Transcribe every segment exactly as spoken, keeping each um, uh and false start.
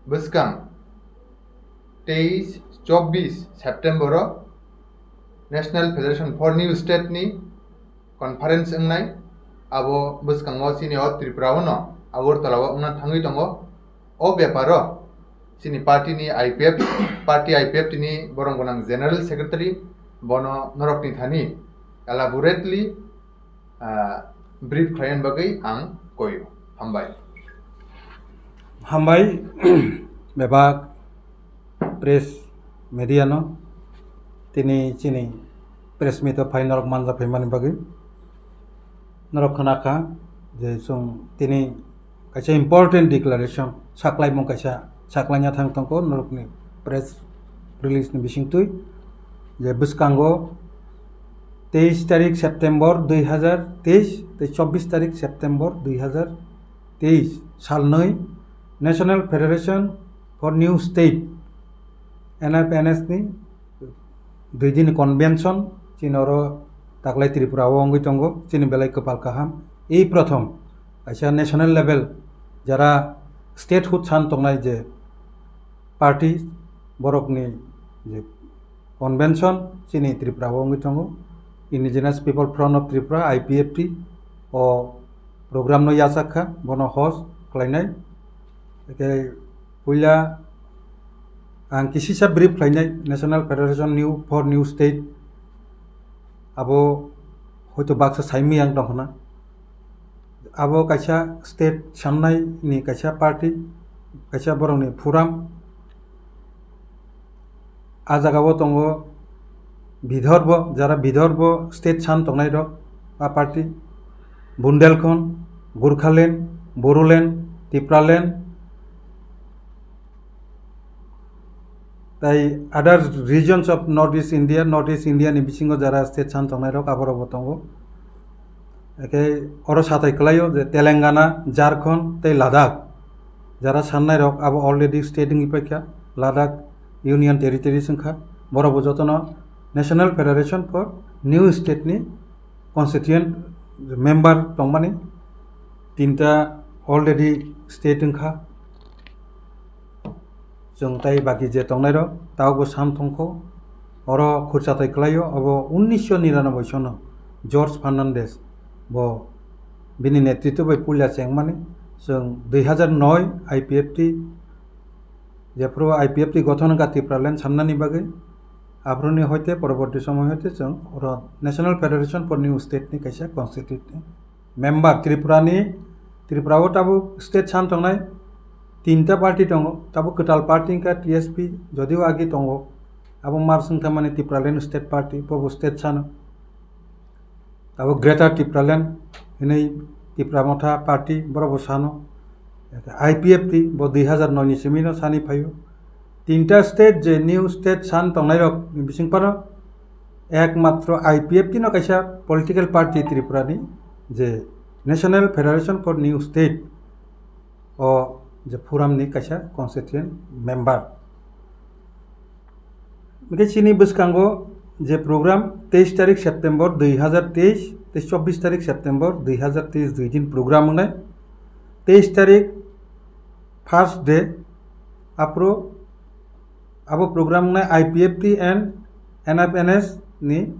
bwskang teis chobbish September o National Federation for New State ni conference wngnai. Abo bwskango chini o Tripura o no Agartala o wngna thangwi tongo. O beparo chini party ni I P F, party I P F T ni borong gonang General Secretary bono norokni thani elaborately, ah, brief khlaina bagwi ang koyo. Hambai. Hambai, bebak press media no tini chini press meet o phai norok manja phaimani bagwi. Norok khna kha je chwng tini kaisa important declaration saklaimung kaisa saklaina thang tongkho norokni press release ni bisingtwi, je bwskango teis tarik September dui hazar teis tei chobbish tarik September dui hazar teis salnwi National Federation for New State, N F N S ni dui din convention chini oro taklai Tripura o wngwi tongo, chini belai kwpal kaham. Ei prothom kaisa national level jara statehood san tongnai je party borokni je convention chini Tripura o wngwi tongo, Indigenous People Front of Tripura, I P F T, o program no yachak kha, bono host khlainai. Hwnkhe puila ang kisisa brief khlainai National Federation New for New State, abo hoito baksa saimwi ang tongkhna. Abo kaisa state sannai ni kaisa party, kaisa borokni forum. A jaga o tongo Vidorbo, jara Vidorbo state san tongnai rok, a party, Bundelkhand, Gorkhaland, Bodoland, Tipraland, tai other regions of North East India, North East India ni bisingo jara state san tongnai rok aborok bo tongo. Eke oro satai kwlaio je Telangana, Jharkhand tei Ladakh, jara sannai rok abo already state wngwi paikha, Ladakh Union Territories wngkha, borok bo jotono National Federation for New State ni constituent member tongmani tinta already state wngkha. Chwng tai baki je tongnairok tabukbo sam thongkho. Oro khurchatai kwlaio, abo unnisho niranoboi sono George Fernandez bo bini netritwo bai puila chengmani. Chwng dui hazar noi I P F T, jephru I P F T gothon wngkha Tipraland samnani bagwi, aphuruni hoite poroborti somoy hoite chwng oro National Federation for New State ni kaisa constituent member Tripura ni, Tripura o tabuk state san tongnai tinta party tongo, tabuk kwtal party wngkha T S P, jodio agi tongo, abo mar swngthamani Tipraland State Party, bobo state sano. Abo Greater Tipraland hinwi Tipra Motha Party, borok bo sano. I P F T bo dui hazar noi ni simi no sani phaio. Tinta state je new state san tongnai rok ni bising phano ekmatro I P F T no kaisa political party Tripura ni je National Federation for New State o je forum ni kaisa constituent member. Hwnkhe chini bwskango je program teis tarik September dui hazar teis tei chobbish tarik September dui hazar teis dui din program wngnai. Teis tarik first day, aphuru abo program wngnai I P F T and N F N S ni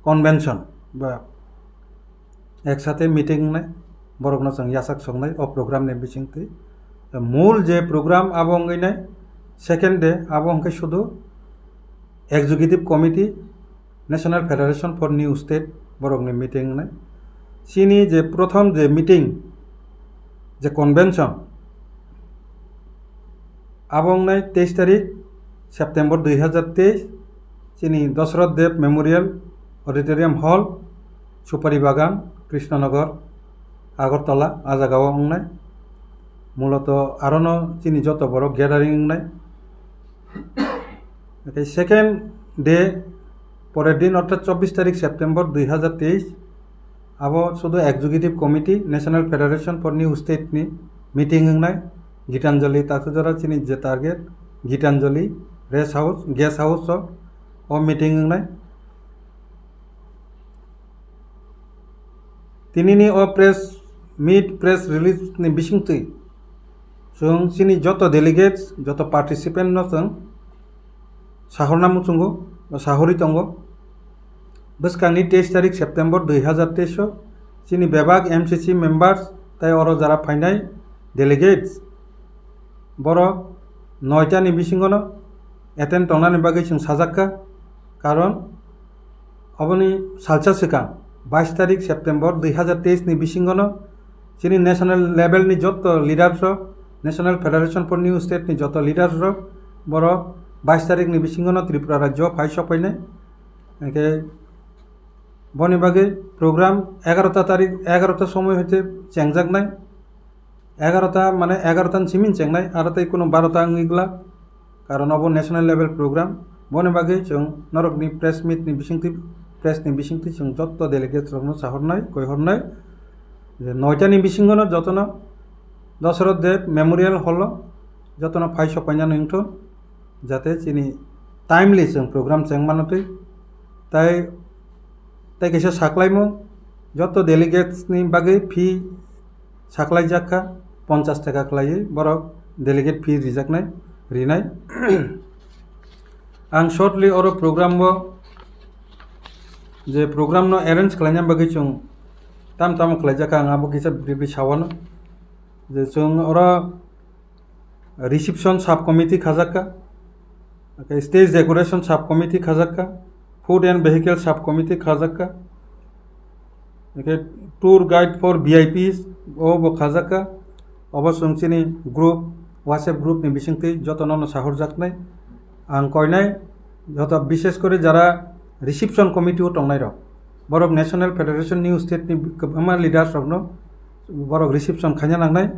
convention ba eksate meeting wngnai, borokno chwng yachak soknai o program ni bisingtwi. Mul je program abo wngwi nai, second day abo hwnkhe sudu Executive Committee, National Federation for New State, borokni meeting wngnai. Chini je prothom je meeting, je convention, abo wngnai teis tarik September dui hazar teis, chini Dosroth Deb Memorial Auditorium Hall, Supari Bagan, Krishnanagar, Agartala, a jagao wngnai. Muloto arono chini joto borok gathering wngnai. Tei second day, porer din, orthat chobbish tarik September dui hazar teis, abo sudu Executive Committee, National Federation for New State ni meeting wngnai. Gitanjali Takhujara chini je target, Gitanjali Rest House, Guest House o, o meeting wngnai. Tinini o press meet, press release ni bisingtwi Chwng chini joto delegates, joto participant no chwng sahorna muchungo, sahorwi tongo. Bwskangni teis tarik September dui hazar teis o chini bebak M C C members tai oro jara phainai delegates, borok noita ni bisingo no attend tongnani bagwi chwng sajakka, karon oboni salsa swkang bais tarik September dui hazar teis ni bisingo no chini national level ni jotto leaders rok, National Federation for New State ni jotto leaders rok, borok bais tarik ni bisingo no Tripura rajyo phai sokphainai. Hingke boni bagwi program egarota tarik, egarota somoi hoite chengjaknai. Egarota mane egarota ni simi chengnai, aro tei kuno barota wngwi glak. Karon obo national level program. Boni bagwi chwng norokni press meet ni bisingtwi, press ni bisingtwi chwng jotto delegates rokno sahornai, koihornai je noita ni bisingono jotono Dasarath Dev Memorial Hall o jotono phai sokpainani wngthun, jate chini timely chwng program chengmano twi. Tai, tai kaisa saklaimung, jotto delegates ni bagwi fee saklaijak kha, ponchas taka khlaiwi borok delegate fee rijaknai, rinai. Ang shortly oro program o, je program no arrange khlaina bagwi chwng tam tamo khlaijak kha, ang abo kisa briefly sawano. Je chwng oro reception sub committee khajakka, stage decoration sub committee khajakka, food and vehicle sub committee khajakka, tour guide for V I Ps o bo khajakka. Obo chwng chini group, WhatsApp group ni bisingtwi jotono no sahorjaknai. Ang koinai joto bishesh kore jara reception committee o tongnai rok, borok National Federation New State ni kwbangma leaders rokno borok reception khaina nangnai.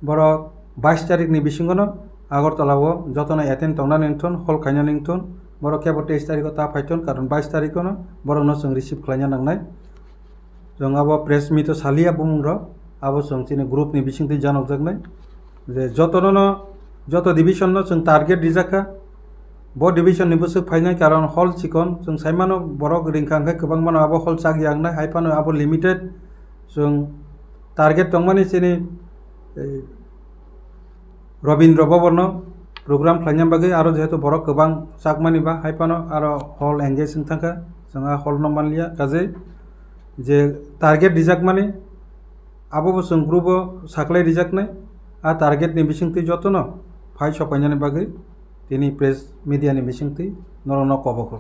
Borok bais tarik ni bisingo no Agartala o jotono attend tongnani wngthun, hol khainani wngthun. Borok kebo teis tarik o ta phaithun, karon bais tarik o no borok no chwng receive khlaina nangnai. Chwng abo press meet o saliya bumung rok, abo chwng chini group ni bisingtwi janokjaknai. Je jotono no, joto division no chwng target rijak kha. Bo division ni bwswk phainai, karon hol chikon, chwng saimano borok ringkha hwnkhe kwbangmano abo hol chak ya wngnai, hai phano abo limited. Chwng target tongmani chini, eh, Robindra Bhaban no program khlaina bagwi aro jehetu borok kwbang chakmani ba, hai phano aro hol engage wng thangkha, chwng a hol no manliya. Kaje je target rijakmani, abo bo chwng group o saklai rijaknai. A target ni bisingtwi jotono phai sopainani bagwi tini press media ni bisingtwi norokno kobo kho.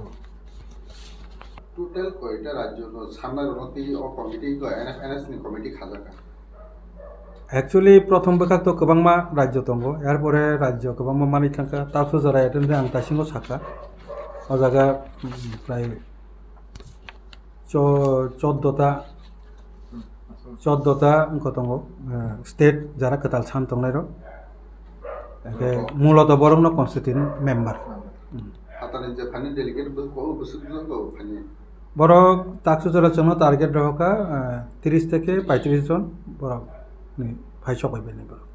Total koita rajyo no sanai rwno twi o committee ko N F N S ni committee khajak kha? Actually, prothom bwkhak to kwbangma rajyo tongo, er pore rajyo kwbangma manwi thangkha, Taksujora attend ang taisingo sakha. O jaga, mm, prai cho-, choddo ta, choddo ta wngkha tongo, eh, state jara kwtal san tongnai rok. Eke muloto borokno constituent member. Hmm. Hatani je phani delegate bo ko bwswk jon ko phani? Borok Taksujora chwngno target rohorkha, eh, tris theke paitris jon borok ni phai sok bai bini borok.